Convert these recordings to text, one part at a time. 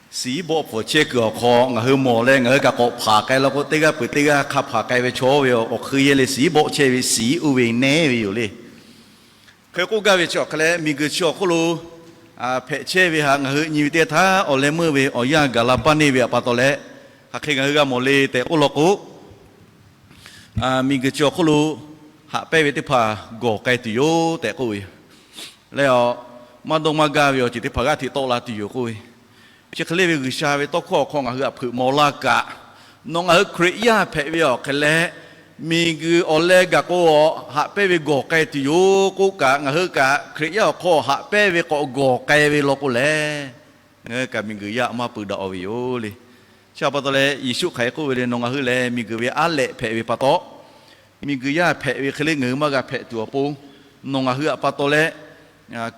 Shiˍ iˉ bawˆ pfuhˍ chehˇ kuiˬ awˬ hk'aw ngaˬ hui mawˬ leh ngaˬ hui kaꞈ k'awꞈ hpanˍ k'ai la k'o, teˇ g'aˇ peuˬ teˇ g'aˇ hk'a hpanˍ k'ai ve chaw ve awˬ hk'ui yehˇ leh shiˍ iˉ bawˆ chehˇ ve shiˍ iˉ uˇ ve neˉ ve yoˬ le. Hk'e k'oˆ gaˇ ve chi awˬ hk'e leh, miˬguiˬ chi awˬ hk'oˆ lo hpehꞈ chehˇ ve htaꞈ ngaˬ hui nyi ve teˇ htaˇ, awˬ leh meuˇ ve awˬ yanˇ gaˬ la baˇ neˇ ve awˬ pa taw leh, hk'aˬ hk'e ngaˬ hui g'a mawˬ le tehꞈ k'oˆ law k'o, miˬguiˬ chi awˬ hk'oˆ lo haꞈ pehnˇ ve teˇ hpaˍ gawˬ k'ai tuˬ yoˬ tehꞈ k'oˆ ve yoˬ. Leh awˬ, maˇ dawˇ maˇ gaˇ ve awˬ ceuˬ teˇ hpaˍ g'aˇ hteꞈ tawˆ la tuˬ yoˬ k'oˆ ve. Chi hk'e le ve G'uiˬsha ve tawˇ hkawˇ awˬ hk'aw ngaˬ hui htaꞈ hpeuꞈ maw laˇ kaꞈ, nawˬ ngaˬ hui Hkriꞈ yaˇ hpehꞈ ve awˬ hk'e leh, miˬguiˬ awˬ leh gaˬ k'o, haꞈ pehnˇ ve gawˬ k'ai tuˬ yoˬ k'oˆ kaꞈ, ngaˬ hui kaꞈ Hkriꞈ yaˇ awˬ hk'aw haꞈ pehnˇ ve k'awꞈ gawˬ k'ai ve law k'o leh, ngaˬ hui kaꞈ miˬguiˬ yaˇ maˇ peuˬ daꞈ-aw ve yoˬ le. Chi htaꞈ pa taw leh Yeˍsuˆ hk'aˬ hk'e k'oˆ ve le, nawˬ ngaˬ hui lehˬ miˬguiˬ ve aˉ lehꞈ hpehꞈ ve pa taw, miˬguiˬ yaˇ hpehꞈ ve hk'e le ngaˬ hui maˇ g'a hpehꞈ tuˬ awˬ pon, nawˬ ngaˬ hui htaꞈ pa taw leh,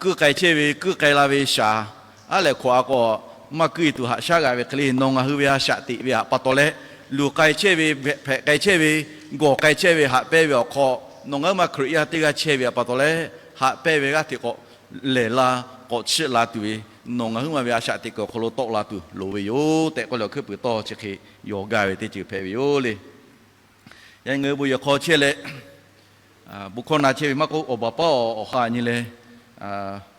kuiˇ k'ai chehˇ ve, kuiˇ k'ai la ve shaˍ, aˉ lehꞈ hkawꞈ a k'o, maˇ kuiˇ tuˬ haꞈ shaˉ g'a ve hk'e le, nawˬ ngaˬ hui ve a shaꞈ teꞈ ve htaꞈ pa taw leh, luˬ k'ai chehˇ ve, hpehꞈ k'ai chehˇ ve, gawˬ k'ai chehˇ ve haꞈ pehnˇ ve awˬ hk'aw, nawˬ ngaˬ hui ma Hkriꞈ yaˇ teˇ g'aˇ chehˇ ve htaꞈ pa taw leh, haꞈ pehnˇ ve g'aˇ hteꞈ k'awꞈ lehˬ la, k'awꞈ chiˆ la tuˬ ve, nawˬ ngaˬ hui ma ve a shaꞈ teꞈ kuiˬ awˬ hk'aw lo tawˆ la tuˬ loˍ ve yoˬ tehꞈ k'oˆ leh, awˬ hkuiˉ puiˍ tawˇ chi hk'e yawˬ gaˇ ve teˇ ceuˬ hpehꞈ ve yoˬ le. Yaꞈ nyi ngaˬ hui bon yehˬ hk'aw chehˇ leh, bon hkawˇ na chehˇ ve maˇ k'oˆ, awˬ baˬ paˉ awˬ ha nyi leh,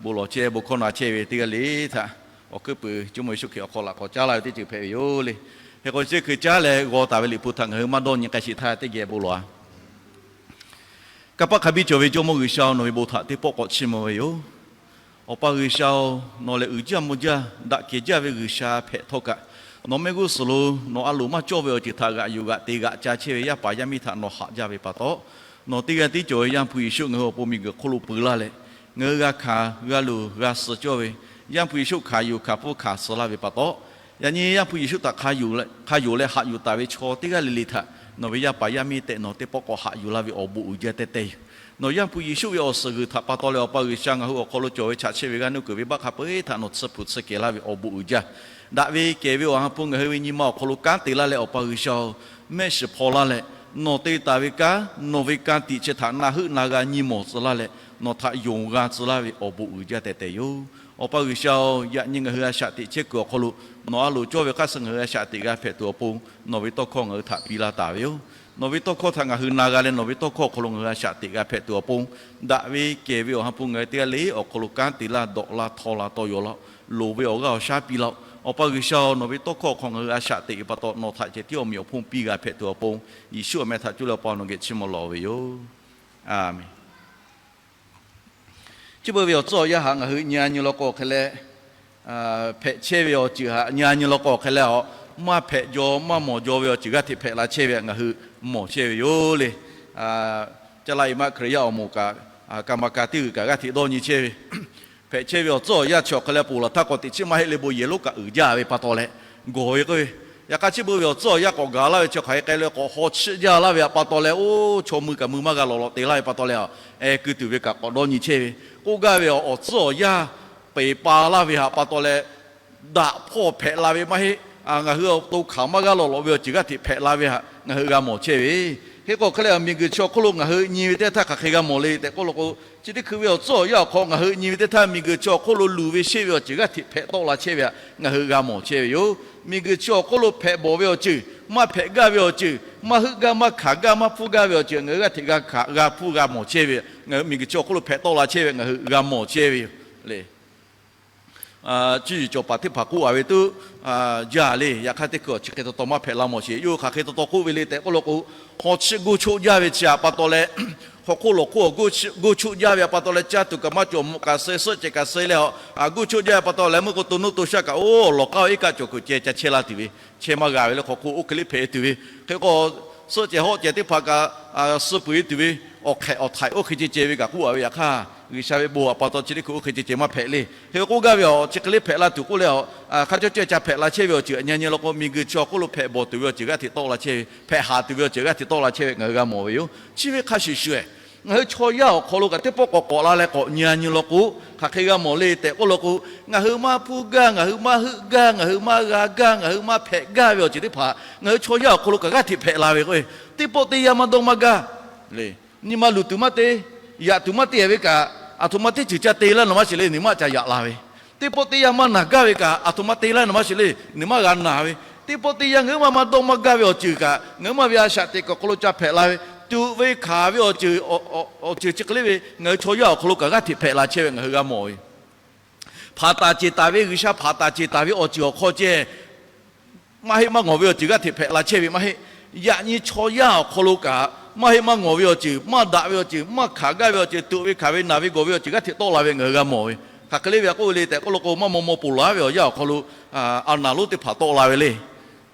bon lawˬ chehˇ, bon hkawˇ na chehˇ ve teˇ g'aˇ le htaꞈ awˬ hkuiˉ puiˍ Jawˇmawˇ Yeˍsuˆ Hkriꞈ awˬ hk'aw laꞈ k'awꞈ caˉ laˇ ve teˇ ceuˬ hpehꞈ ve yoˬ le. Hk'e k'o, chi hk'e caˉ leh g'aw taˍ ve Liꞈ hpu htaꞈ ngaˬ hui maˇ dawˇ nyi k'ai sheˍ htaˇ, teˇ geh bon lawˬ-a. Kanˇ paˆ hk'a biˇ cawˬ ve Jawˇmawˇ G'uiˬsha-oˬ, nawˬ ve bon htaꞈ teˇ pawˆ k'awꞈ chiˇ mvuh ve yoˬ. Awˬ pa G'uiˬsha-oˬ, nawˬ lehˬ uiˍ jaˇ mvuh jaˇ daꞈ kehˬ jaˇ ve G'uiˬsha hpehꞈ htawˇ kaꞈ, nawˬ mehˆ g'uˇ suhˍ lo nawˬ a loˍ maˇ cawˇ ve awˬ ceuˬ htaꞈ g'aꞈ yuˬ g'aꞈ te g'aꞈ ca chehˇ ve yaˇ paˍ yaˇ miˇ htaꞈ nawˬ haꞈ jaˇ ve pa taw, nawˬ teˇ g'aˇ tiˉ cawˬ ve Yaˇ hpu Yeˍsuˆ ngaˬ hui awˬ pon miˬguiˬ hk'oˆ lo peu laˇ leh, ngaˬ hui g'a hkanˍ g'a luˬ g'a suh cawˇ ve Yaˇ hpu Yeˍsuˆ hkanˍ yuˬ hkanˍ hpfuhˇ hkanˍ suh laˇ ve pa taw, yaꞈ nyi Yaˇ hpu Yeˍsuˆ htaꞈ hk'a yonˍ leh haꞈ yuˬ taˍ ve chaw teˇ g'aˇ le le htaꞈ nawˬ ve yaˇ paˍ yaˇ miˇ tehꞈ nawˬ teˇ pawˆ k'awꞈ haꞈ yuˬ laˇ ve awˬ bon uiˍ jaˇ tehꞈ tehꞈ yoˬ. Nawˬ Yaˇ hpu Yeˍsuˆ ve awˬ suhˍ g'uiˬ htaꞈ pa taw leh, Awˬ pa G'uiˬsha, ngaˬ hui awˬ hk'aw lo cawˬ ve chaꞈ chehˇ ve g'aˇ nuˇ kuiˬ venˇbaˆ hk'a peu-eˬ htaꞈ nawˬ tsuhˇ hpu tsuhˇ kehˬ laˇ ve awˬ bon uiˍ jaˇ. Daꞈ ve kehˬ ve awˬ ha hpu ngaˬ hui ve nyi ma awˬ hk'aw lo kanˉ te laˇ leh, Awˬ pa G'uiˬsha-oˬ, mehˆ shiˍ hpaw laˇ leh, nawˬ te taˍ ve kanˉ nawˬ ve ka tiꞈ chi htaꞈ na heuˆ na g'a nyi mawˬ tcuh laˇ leh, nawˬ htaꞈ yonˍ g'a tcuh laˇ ve awˬ bon uiˍ jaˇ tehꞈ tehꞈ yoˬ. Awˬ pa G'uiˬsha-oˬ, yaꞈ nyi ngaˬ hui a shaꞈ teꞈ chehˇ kuiˬ awˬ hk'aw lo nawˬ a loˍ cawˇ ve hk'aˇ suh ngaˬ hui a shaꞈ teꞈ g'a hpehꞈ tuˬ awˬ pon, nawˬ ve tawˇ hkawˇ ngaˬ hui htaꞈ piˇ laˇ taˍ ve yoˬ. Nawˬ ve tawˇ hkawˇ htaꞈ ngaˬ hui na g'a leh, nawˬ ve tawˇ hkawˇ awˬ hk'aw lo ngaˬ hui a shaꞈ teꞈ g'a hpehꞈ tuˬ awˬ pon, daꞈ ve kehˬ ve awˬ ha hpu ngaˬ hui teˇ g'aˇ le awˬ hk'aw lo kanˉ te laˇ, dawꞈ laˇ, htaw laˇ, taw yaw laˇ, loˍ ve awˬ g'aˇ awˬ shaˉ piˇ laˇ-oˆ. Awˬ pa G'uiˬsha-oˬ, nawˬ ve tawˇ hkawˇ awˬ hk'aw ngaˬ hui a shaꞈ teꞈ ve pa taw, nawˬ htaꞈ ceh tiˉ awˬ meꞈ awˬ hponˇ piˇ g'a hpehꞈ tuˬ awˬ pon, Yeˍsuˆ awˬ meh htaꞈ cuˇ leh Awˬ pa nawˬ geh chiˇ mvuh lawˬ ve yoˬ. Aˬmenˍ. Chi beuꞈ ve awˬ tcuhˉ awˬ yanˇ htaꞈ ngaˬ hui nyi-a nyi law k'o hk'e leh, hpehꞈ chehˇ ve awˬ ceuˬ htaꞈ nyi-a nyi law k'o hk'e leh, maˇ hpehꞈ jaw maˇ mawˬ jaw ve awˬ ceuˬ g'aˇ hteꞈ hpehꞈ la chehˇ ve htaꞈ ngaˬ hui mawˬ chehˇ ve yoˬ le. Ca la i ma Hkriꞈ yaˇ awˬ moˍ kaꞈ, ka ma ka teˇ g'uiˬ kaꞈ g'aˇ hteꞈ dawˇ nyi chehˇ ve, hpehꞈ chehˇ ve awˬ tcuhˉ awˬ yanˇ chi awˬ hk'e leh ponˬ laˬ htaˇ k'awꞈ teꞈ chiˉ maˇ heˆ leh bon yehˬ lonˉ kaꞈ uiˍ jaˇ ve pa taw leh, gawˬ ve k'oˆ ve. Yaꞈ hk'aˇ chi beuꞈ ve awˬ tcuhˉ awˬ yanˇ k'awꞈ gaˬ laˇ ve chi hk'aˬ hk'e k'ai leh k'awꞈ haw chiˆ jaˇ laˇ ve htaꞈ pa taw leh, oˇ chaw mui kaꞈ mui maˇ g'a lawˬ lawꞈ te laˇ ve pa taw leh, ehˉ keu tuˬ ve kaꞈ k'awꞈ dawˇ nyi chehˇ ve, k'oˆ gaˇ ve awˬ tcuhˉ awˬ yanˇ peˬ pa laˇ ve htaꞈ pa taw leh, daꞈ hpawˇ hpehꞈ la ve maˇ heˆ. Ngaˬ hui awˬ to hkanˍ maˇ g'aˇ lawˬ lawꞈ ve awˬ ceuˬ g'aˇ hteꞈ hpehꞈ la ve htaꞈ ngaˬ hui g'a mawˬ chehˇ ve. Hk'e k'o hk'e leh, miˬguiˬ chi awˬ hk'oˆ lo ngaˬ hui nyi ve teˇ htaˇ hk'aˬ hk'e g'a mawˬ le tehꞈ k'oˆ law k'o, chi teˇ hkui ve awˬ tcuhˉ awˬ yanˇ awˬ hk'aw ngaˬ hui nyi ve teˇ htaˇ, miˬguiˬ chi awˬ hk'oˆ lo luˬ ve sheˆ ve awˬ ceuˬ g'aˇ hteꞈ hpehꞈ tawˆ la chehˇ ve htaꞈ ngaˬ hui g'a mawˬ chehˇ ve yoˬ. Miˬguiˬ chi awˬ hk'oˆ lo hpehꞈ bawˬ ve awˬ ceuˬ, maˇ hpehꞈ gaˇ ve awˬ ceuˬ, maˇ heuˆ gaˇ maˇ hkanˍ gaˇ maˇ hpfuhˇ gaˇ ve awˬ ceuˬ ngaˬ hui g'aˇ hteꞈ g'a hkanˍ g'a hpfuhˇ g'a mawˬ chehˇ ve, ngaˬ hui miˬguiˬ chi awˬ hk'oˆ lo hpehꞈ tawˆ la chehˇ ve ngaˬ hui g'a mawˬ chehˇ ve yoˬ le. Cuˇ yiˍ cawˬ paˍ teˇ hpaˍ k'oˆ a ve tuˉ jaˇ le. Yaꞈ hk'aˇ teˇ hkui awˬ chi hk'e taw taw maˇ hpehꞈ la mawˬ sheˍ. Yawˇ hui hk'aˬ hk'e taw taw k'oˆ ve le tehꞈ k'oˆ law k'o, haw chiˆ goˇ choˆ jaˇ ve chi htaꞈ pa taw leh, hk'aw hk'oˆ lawˬ hk'oˆ awˬ goˇ choˆ jaˇ ve htaꞈ pa taw leh, caˇ tuˬ kaꞈ maˇ cawˬ, mvuhꞈ kaꞈ suh, suhˆ cehˬ kaꞈ suh leh, goˇ choˆ jaˇ ve pa taw leh, meuˇ k'o to nuˇ to shaˆ kaꞈ oˇ lawˬ k'aˉ oˇ iˉ kaˆ cawˬ kuiˬ ceh ca chehˇ la tuˬ ve, chehˇ maˇ g'a ve le. Hk'aw hk'oˆ oˇ hk'e le hpehꞈ tuˬ ve, hk'e k'o suhˆ cehˬ hawˆ cehˬ teˇ hpaˍ kaꞈ suh peuˬ e tuˬ ve, awˬ hk'ehꞈ awˬ htaiꞈ oˇ hk'e ceh ceh ve kaꞈ k'oˆ a ve. Yaꞈ hk'aˇ G'uiˬsha ve bon htaꞈ pa taw chi teˇ hkui oˇ hk'e ceh ceh maˇ hpehꞈ le. Hk'e k'oˆ gaˇ ve awˬ chi hk'e le hpehꞈ la tuˬ k'oˆ leh, hk'a cawˇ cawˇ ca hpehꞈ la chehˇ ve awˬ ceuˬ htaꞈ nyi-a nyi law k'o, miˬguiˬ chi awˬ hk'oˆ lo hpehꞈ bawˬ tuˬ ve awˬ ceuˬ g'aˇ hteꞈ tawˆ la chehˇ ve, hpehꞈ haˍ tuˬ ve awˬ ceuˬ g'aˇ hteꞈ tawˆ la chehˇ ve ngaˬ hui g'a mawˬ ve yoˬ. Chi ve hk'a shuˍ shuˍ, ngaˬ hui chaw yaˇ awˬ hk'aw lo kaꞈ teˇ pawˆ k'awꞈ k'awꞈ la leh k'awꞈ nyi-a nyi law k'o, hk'aˬ hk'e g'a mawˬ le tehꞈ k'oˆ law k'o, ngaˬ hui maˇ hpuˇ gaˇ, ngaˬ hui maˇ heuˆ gaˇ, ngaˬ hui maˇ g'a gaˇ, ngaˬ hui maˇ hpehꞈ gaˇ ve awˬ ceuˬ teˇ hpaˍ ngaˬ hui chaw yaˇ awˬ hk'aw lo kaꞈ g'aˇ hteꞈ hpehꞈ la ve k'o, teˇ pawˆ teˇ yanˇ maˇ dawˇ maˇ gaˇ le. Nyi ma luˬ tuˬ maˇ te, yaꞈ tuˬ maˇ te ve kaꞈ, aˬ htoꞈ ma teˇ ceuˬ ca te laˇ nawˬ maˇ shiˍ le, nyi ma ca yaꞈ la ve Teˇ pawˆ teˇ yanˇ maˇ naˬ gaˇ ve kaꞈ, aˬ htoꞈ ma te laˇ ve naˬ maˇ shiˍ le. Nawˬ maˇ g'a naˬ ve, teˇ pawˆ teˇ yanˇ ngaˬ hui maˇ maˇ dawˇ maˇ gaˇ ve awˬ ceuˬ kaꞈ, ngaˬ hui maˇ ve a shaꞈ teꞈ kuiˬ awˬ hk'aw lo ca hpehꞈ la ve, tuꞈ ve hkanˍ ve awˬ ceuˬ, awˬ ceuˬ chi hk'e le ve ngaˬ hui chaw yaˇ awˬ hk'aw lo kaꞈ g'aˇ hteꞈ hpehꞈ la chehˇ ve ngaˬ hui g'a mawˬ ve. Hpanˍ taˍ ceˬ taˍ ve, G'uiˬsha hpanˍ taˍ ceˬ taˍ ve awˬ ceuˬ awˬ hk'aw ceh maˇ heˆ maˇ ngawˬ ve awˬ ceuˬ g'aˇ hteꞈ hpehꞈ la chehˇ ve maˇ heˆ. Yaꞈ nyi chaw yaˇ awˬ hk'aw lo kaꞈ maˇ heˆ maˇ ngawˬ ve awˬ ceuˬ, maˇ daꞈ ve awˬ ceuˬ, maˇ hkanˍ gaˇ ve awˬ ceuˬ, tuꞈ ve hkanˍ ve, naˬ ve gawˬ ve awˬ ceuˬ g'aˇ hteꞈ tawˆ la ve ngaˬ hui g'a mawˬ ve. Hk'aˬ hk'e le ve a k'oˆ ve le tehꞈ k'oˆ lo k'o, maˇ maw maw ponˬ laˬ ve awˬ yanˇ awˬ hk'aw lo a naˬ lonˉ teˇ hpaˍ tawˆ la ve le.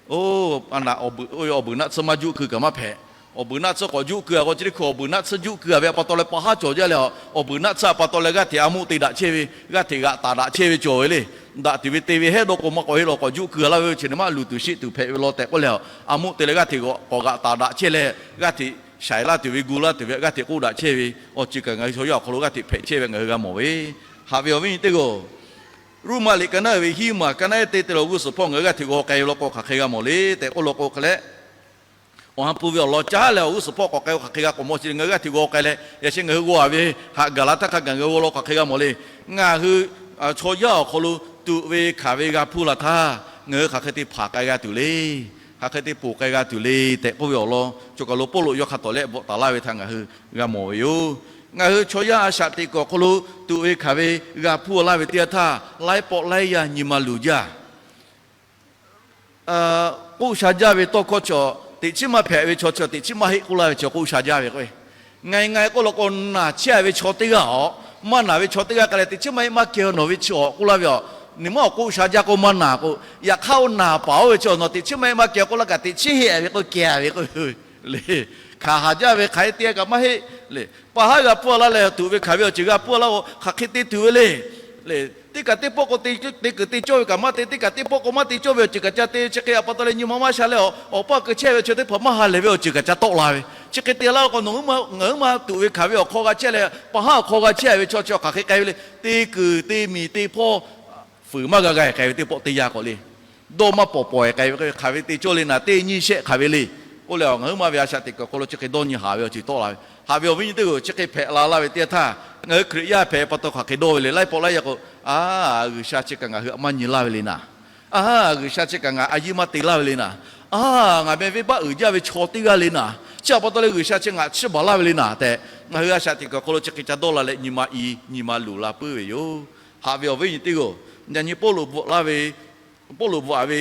Oˇ, a naˬ awˬ buiˬ naˆ tsuhˇ maˇ juˆ keu kaꞈ maˇ hpehꞈ. Awˬ buiˬ naˆ tsuhˇ k'awꞈ juˆ keu a k'o, chi teˇ hkui awˬ buiˬ naˆ tsuhˇ juˆ keu a ve a pa taw leh pa haˉ cawˬ jaˇ leh, awˬ buiˬ naˆ tsuhˇ a pa taw leh g'aˇ hteꞈ a muˆ te daꞈ chehˇ ve, g'aˇ hteꞈ g'aꞈ taˍ daꞈ chehˇ ve cawˬ ve le. Daꞈ tuˬ ve te ve hehˉ dawˇ k'o maˇ k'awꞈ heˆ law k'awꞈ juˆ keu a laˇ ve, chi neˇ maˇ luˬ tuˬ sheˆ tuˬ hpehꞈ ve law tehꞈ k'oˆ leh, a muˆ te leh g'aˇ hteꞈ k'awꞈ g'aꞈ taˍ daꞈ chehˇ leh, g'aˇ hteꞈ shaiˍ laˇ tuˬ ve gu laˇ tuˬ ve g'aˇ hteꞈ k'oˆ daꞈ chehˇ ve awˬ ceuˬ kaꞈ ngaˬ hui chaw yaˇ awˬ hk'aw lo g'aˇ hteꞈ hpehꞈ chehˇ ve ngaˬ hui g'a mawˬ ve. Haꞈ ve awˬ viˉ nyi teˇ g'aˇ, Roˉmaꞈ liꞈ ka naˉ ve hiˉ maˬ ka naˉ ehˉ teˇ te leh awˬ g'uˇ suhˍ hpawˇ ngaˬ hui g'aˇ hteꞈ g'aw k'ai ve law k'o hk'aˬ hk'e g'a mawˬ le tehꞈ k'oˆ lo k'o hk'e leh, awˬ ha hpu ve awˬ lawn caˉ leh awˬ g'uˇ suhˍ hpawˇ k'awꞈ k'ai k'o hk'aˬ hk'e g'a k'awꞈ mawˬ chi le. Ngaˬ hui g'aˇ hteꞈ g'aw k'ai leh, yaꞈ sheh ngaˬ hui g'aw a ve haꞈ gaˬ la htaˇ hk'a gaˬ ngaˬ hui g'aw law k'o hk'aˬ hk'e g'a mawˬ le. Ngaˬ hui chaw yaˇ awˬ hk'aw lo tuꞈ ve hkanˍ ve g'a hpuˇ la htaˇ, ngaˬ hui hk'aˬ hk'e te hpanˍ k'ai g'a tuˬ le. Hk'aˬ hk'e te ponˬ k'ai g'a tuˬ le tehꞈ k'oˆ ve awˬ lawn cawˬ kaˬ lo Pawˇluꞈ yawˇ hk'a tawˍ lehˆ bvuhꞈ taˍ laˇ ve htaꞈ ngaˬ hui g'a mawˬ ve yoˬ. Ngaˬ hui chaw yaˇ a shaꞈ teꞈ kuiˬ awˬ hk'aw lo tuꞈ ve hkanˍ ve g'a hpuˇ laˇ ve teˇ yanˇ htaˇ, laiˉ pawˆ laiˉ yaˇ nyi ma luˬ jaˇ. K'oˆ sha jaˇ ve tawˇ hkawˇ chi, teꞈ chiˉ maˇ hpehꞈ ve chaw chi teꞈ chiˉ maˇ heˆ k'oˆ laˇ ve chi k'oˆ sha jaˇ ve k'o, ngaˬ ngaˬ k'oˆ law k'o, naˬ chehˇ ve chaw teˇ g'aˇ awˬ, maˇ naˬ ve chaw teˇ g'aˇ k'ai leh teꞈ chiˉ maˇ heˆ maˇ keh nawˬ ve chi awˬ k'oˆ laˇ ve a. Nawˬ maˇ awˬ k'oˆ sha jaˇ k'o maˇ naˬ k'o, yaꞈ hk'aˇ oˇ naˬ paˍ oˇ ve chi nawˬ teꞈ chiˉ maˇ heˆ maˇ keh k'oˆ laˇ kaꞈ teꞈ chiˉ heˆ ve k'o keh ve k'o le. Hkanˍ haˍ jaˇ ve hk'aˬ hk'e te kaꞈ maˇ heˆ le. Pa haˉ g'a hpuˇ laˇ leh tuꞈ ve hkanˍ ve awˬ ceuˬ g'a hpuˇ laˇ k'o hk'aˬ hk'e te tuˬ ve le. Le, teˇ kaꞈ teˇ pawˆ k'o te kuiˬ te cawˇ ve kaꞈ maˇ te, teˇ kaꞈ teˇ pawˆ k'o maˇ te cawˇ ve awˬ ceuˬ kaꞈ ca te, chi hk'e a pa taw leh nyi ma maˇ sha leh awˬ, awˬ paˇ keu chehˇ ve chi teˇ hpaˍ maˇ ha lehˬ ve awˬ ceuˬ kaꞈ ca tawˆ la ve. Chi hk'e te laˇ k'o nawˬ ngaˬ hui maˇ tuꞈ ve hkanˍ ve awˬ hk'aw g'a chehˇ leh pa haˉ awˬ hk'aw g'a chehˇ ve chaw chi hk'aˬ hk'e k'ai ve le. Te kuiˬ te miˬ te hpawˇ fuiˍ maˇ g'a g'a k'ai ve teˇ pawˆ teˇ yanˇ k'awꞈ le. Dawˇ maˇ pawˍ pawˍ k'ai ve, hk'aˬ ve te cawˇ le naˍ, teˇ nyi shehˆ hk'aˬ ve le. K'oˆ leh ngaˬ hui maˇ ve a shaꞈ teꞈ kuiˬ awˬ hk'aw lo chi hk'e dawˇ nyi haˍ ve awˬ ceuˬ tawˆ la ve. Haꞈ ve awˬ viˉ nyi teˇ g'aˇ, chi hk'e hpehꞈ la laˇ ve teˇ yanˇ htaˇ, ngaˬ hui Hkriꞈ yaˇ hpehꞈ pa taw hk'aˬ hk'e dawˇ ve le. Laiˉ pawˆ laiˉ yaˇ k'o, a, G'uiˬsha chi kaꞈ ngaˬ hui htaꞈ maˇ nyi laˇ ve le naˍ. A, G'uiˬsha chi kaꞈ ngaˬ a yiˇ maˇ te laˇ ve le naˍ. A, ngaˬ meh venˇbaˆ uiˍ jaˇ ve chaw teˇ g'aˇ le naˍ. Chi a pa taw leh G'uiˬsha chi ngaˬ chiˇ baˬ laˇ ve le naˍ tehꞈ, ngaˬ hui a shaꞈ teꞈ kuiˬ awˬ hk'aw lo chi hk'e ca dawˇ la leh nyi ma i, nyi ma luˬ la puiˉ ve yoˬ. Haꞈ ve awˬ viˉ nyi teˇ g'aˇ, yaꞈ nyi Pawˇluꞈ bvuhꞈ laˇ ve, Pawˇluꞈ bvuhꞈ a ve,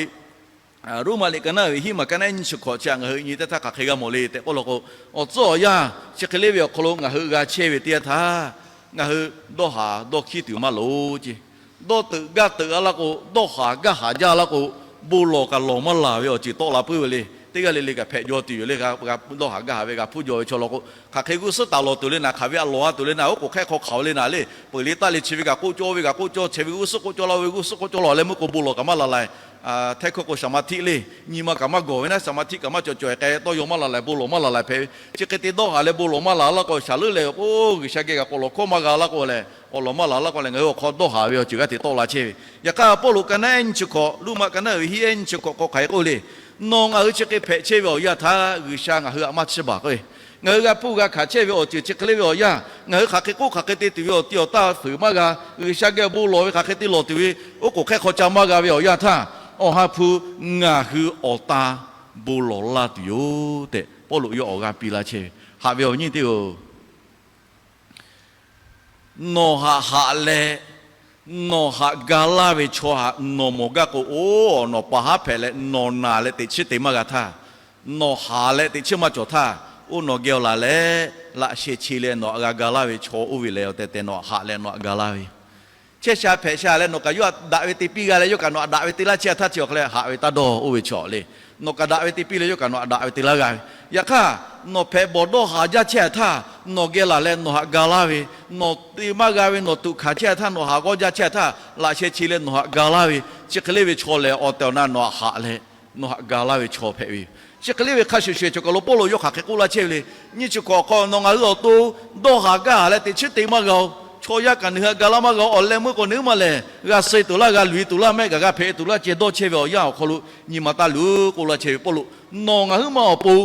Roˉmaꞈ liꞈ ka naˉ ve hiˉ maˬ ka naˉ nyiˇ chi hkawꞈ chi htaꞈ ngaˬ hui nyi teˇ htaˇ hk'aˬ hk'e g'a mawˬ le tehꞈ k'oˆ law k'o, awˬ tcuhˉ awˬ yanˇ chi hk'e le ve awˬ hk'aw lo ngaˬ hui g'a chehˇ ve teˇ yanˇ htaˇ, ngaˬ hui dawˇ haˍ dawˇ hkiˉ tuˬ maˇ loˍ ce. Dawˇ teuꞈ gaˇ teuꞈ a laˇ k'o, dawˇ haˍ gaˇ haˍ jaˇ laˇ k'o, bon lawˬ kaꞈ lawˬ maˇ laˬ ve awˬ ceuˬ tawˆ la puiˉ ve le. Teˇ g'aˇ le le kaꞈ hpehꞈ jaw tuˬ yoˬ le. Dawˇ haˍ gaˇ haˍ ve g'a hpuˇ jaw ve chaw law k'o, hk'aˬ hk'e g'uˇ suhˉ taˍ lawˬ tuˬ le naˍ, hk'aˬ ve a lawˬ a tuˬ le naˍ, oˉ k'oˍ hk'ehˇ hk'aw hk'aˬ ve le naˍ le. Peuˬ le taˆ le chi ve kaꞈ k'oˆ cawˇ, oˇ ve kaꞈ k'oˆ cawˇ, chehˇ ve g'uˇ suhˉ k'oˆ cawˇ laˇ, oˇ ve g'uˇ suhˉ k'oˆ cawˇ laˇ leh meuˇ k'o bon lawˬ kaꞈ maˇ la la. Hteˇ hkawˇ k'o shaˍ ma htiˆ le, nyi ma kaꞈ maˇ gawˬ ve naˉ, shaˍ ma htiˆ kaꞈ maˇ cawˬ cawˬ k'ai, tawˇ yaw maˇ la la, bon lawˬ maˇ la la hpehꞈ ve. Chi hk'e te dawˇ haˍ leh bon lawˬ maˇ la laˇ k'o, shaˍ leuˉ leh k'o G'uiˬsha geh kaꞈ k'awꞈ lawˬ hkawˇ maˇ g'a laˇ k'o leh, k'awꞈ lawˬ maˇ la laˇ k'o leh, ngaˬ hui awˬ hk'aw dawˇ haˍ ve awˬ ceuˬ g'aˇ hteꞈ tawˆ la chehˇ ve. Yaꞈ hk'aˇ Pawˇluꞈ ka naˉ ehˉ nyiˇ chi hkawꞈ, Roˉmaꞈ ka naˉ ve hiˉ ehˉ nyiˇ chi hkawꞈ k'awꞈ hk'aˬ hk'e k'oˆ le. Nawˬ ngaˬ hui chi hk'e hpehꞈ chehˇ ve awˬ yanˇ htaˇ G'uiˬsha ngaˬ hui htaꞈ maˇ chiˇ baˬ k'o, ngaˬ hui g'a hpuˇ g'a hkanˍ chehˇ ve awˬ ceuˬ chi hk'e le ve awˬ yanˇ, ngaˬ hui hk'aˬ hk'e k'oˆ hk'aˬ hk'e te tuˬ ve awˬ ti awˬ taˇ fuiˍ maˇ g'a. G'uiˬsha geh bon lawˬ ve hk'aˬ hk'e te lawˬ tuˬ ve oˉ k'oˍ hk'ehˇ hk'aw ca maˇ g'a ve awˬ yanˇ htaˇ, awˬ ha hpu ngaˬ hui awˬ tan bon lawˬ laˇ tuˬ yoˬ tehꞈ Pawˇluꞈ yawˇ awˬ g'aˇ piˇ laˇ chehˇ ve. Haꞈ ve awˬ nyi teˇ g'aˇ, nawˬ htaꞈ haꞈ leh nawˬ htaꞈ ga laˇ ve chaw htaꞈ nawˬ mawˬ gaˇ k'o, oˇ, nawˬ pa haˉ hpehꞈ leh nawˬ naˬ leh teꞈ chiˉ te maˇ g'a htaˇ, nawˬ haˍ leh teꞈ chiˉ maˇ cawˬ htaˇ, oˇ nawˬ geh awˬ laˬ leh laꞈ sheh che leh nawˬ htaꞈ g'a ga laˇ ve chaw oˇ ve lehˬ, awˬ tehˬ tehˬ nawˬ htaꞈ haꞈ leh nawˬ htaꞈ ga laˇ ve. Chehˇ sha hpehꞈ sha leh nawˬ kaꞈ yawˇ htaꞈ daꞈ ve te piˇ g'a leh yawˇ kaꞈ nawˬ htaꞈ daꞈ ve te laˇ chehˇ htaˇ chi awˬ hk'aw leh haꞈ ve taˇ dawˇ oˇ ve chaw le. Nawˬ kaꞈ daꞈ ve te piˇ leh yawˇ kaꞈ nawˬ htaꞈ daꞈ ve te laˇ g'a ve. Yaꞈ hk'aˇ, nawˬ hpehꞈ bawˬ dawˇ haˍ jaˇ chehˇ htaˇ, nawˬ geh laˬ leh nawˬ htaꞈ ga laˇ ve, nawˬ te maˇ g'a ve nawˬ tuꞈ hkanˍ chehˇ htaˇ, nawˬ haˍ g'awˇ jaˇ chehˇ htaˇ, laꞈ sheh che leh nawˬ htaꞈ ga laˇ ve, chi hk'e le ve chaw lehˬ, awˬ tehˬ awˬ na nawˬ htaꞈ haꞈ leh nawˬ htaꞈ ga laˇ ve chaw hpehꞈ ve yoˬ. Chi hk'e le ve hk'a shuˍ shuˍ cawˬ kaˬ lo Pawˇluꞈ yawˇ hk'aˬ hk'e k'oˆ laˇ chehˇ ve le. Nyiˇ chi hkawꞈ awˬ hk'aw nawˬ ngaˬ hui awˬ to dawˇ haˍ gaˇ haˍ leh teꞈ chiˉ te maˇ g'a-oˬ. Chaw yaˇ kaꞈ nawˬ hui htaꞈ ga laˇ maˇ g'a-oˬ. Awˬ leh meuˇ k'o nawˬ hui maˇ lehˬ g'a suh tuˬ laˇ, g'a luˬ tuˬ laˇ, mehˆ kaꞈ g'a hpehꞈ tuˬ laˇ ceh dawˇ chehˇ ve awˬ yanˇ awˬ hk'aw lo nyi ma taˇ luˬ k'oˆ laˇ chehˇ ve Pawˇluꞈ. Nawˬ ngaˬ hui maˇ awˬ pon